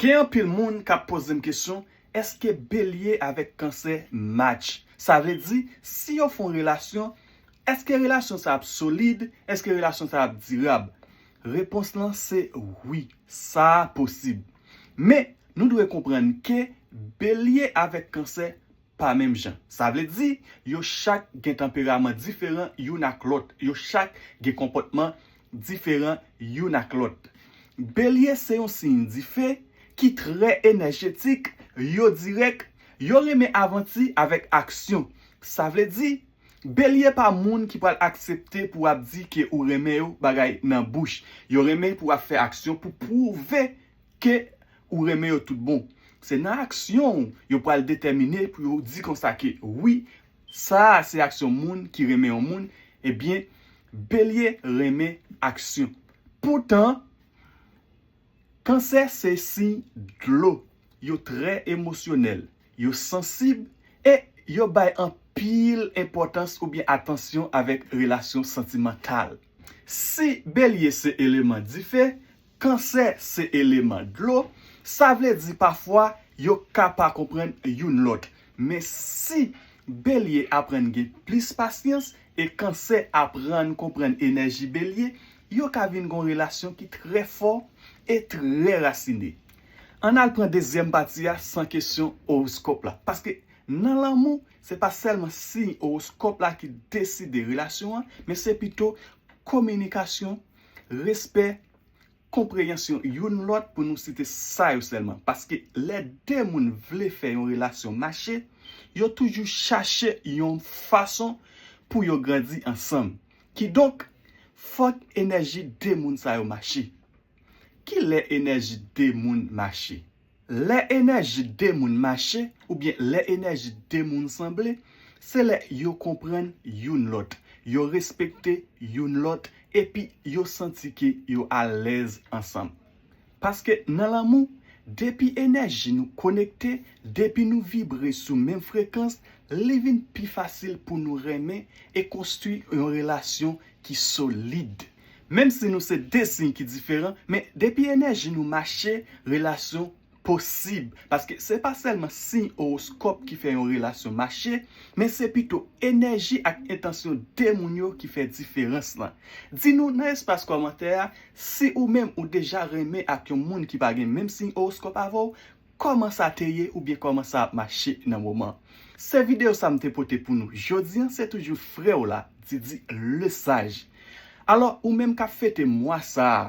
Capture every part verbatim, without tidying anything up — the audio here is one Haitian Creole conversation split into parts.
Gen anpil moun k ap poze m kesyon, èske Belye avèk Kansè match? Sa vle di, si yo fè yon relasyon, èske relasyon sa ap solid? Èske relasyon sa ap dirab? Repons lan se wi, sa posib. Men, nou dwe konprann ke Belye avèk Kansè pa menm jan. Sa vle di, yo chak gen tanperaman diferan youn ak lòt. Yo chak gen konpòtman diferan youn ak lòt. Belye se yon siy dife ki trè enèjetik, yo dirèk, yo renmen avanti avèk aksyon. Sa vle di, Belye pa moun ki pral aksepte pou w ap di ke ou renmen yo bagay nan bouch. Yo renmen pou w ap fè aksyon pou pwouve ke ou renmen yo tout bon. Se nan aksyon w yo pral detèmine pou yo di konsa ke wi, sa a se aksyon moun ki renmen yon moun. Ebyen, Belye renmen aksyon. Poutan, Kansè se siy dlo. Yo trè emosyonèl, yo sansib e yo bay anpil enpòtans oubyen atansyon avèk relasyon santimantal. Si Belye se eleman dife, Kansè se eleman dlo, sa vle di pafwa yo ka pa konprann youn lòt. Men si Belye aprann gen plis pasyans e Kansè aprann konprann enèji Belye, yo ka vin gen yon relasyon ki trè fò e trè rasine. Ann al pran dezyèm pati a san kesyon owoskòp la. Paske nan lanmou, se pa sèlman siy owoskòp la ki deside relasyon an, men se pito kominikasyon, respè, konpreyansyon youn lòt, pou nou site sa yo sèlman. Paske lè de moun vle fè yon relasyon mache, yo toujou chache yon fason pou yo grandi ansanm. Kidonk, fòk enèji de moun sa yo mache. Ki lè enèji de moun mache? Lè enèji de moun mache, oubyen lè enèji de moun sanble, se lè yo konprann youn lòt, yo respekte youn lòt, epi yo santi ke yo alèz ansanm. Paske nan lanmou, depi enèji nou konekte, depi nou vibre sou menm frekans, li vin pi fasil pou nou renmen e konstwi yon relasyon ki solid. Menm si nou se de siy ki diferan, men depi enèji nou mache, relasyon posib. Paske se pa sèlman siy owoskòp ki fè yon relasyon mache, men se pito enèji ak entansyon de moun yo ki fè diferans lan. Di nou nan espas kòmantè a si ou menm ou deja renmen ak yon moun ki pa gen menm siy owoskòp avè w, kòman sa te ye oubyen kòman sa ap mache nan moman. Se videyo sa m te pote pou nou jodi an, se toujou frè w la, Didi Lesage. Alò, ou menm k ap fete mwa sa a,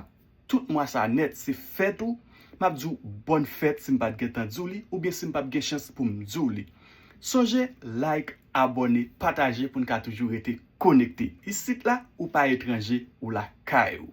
tout mwa sa a nèt, se fèt ou, m ap di w bòn fèt si m pa t gentan di w li, oubyen si m p ap gen chans pou m di w li. Sonje, like, abòne, pataje pou n ka toujou rete konekte. Isit la, ou pa etranje, ou lakay ou.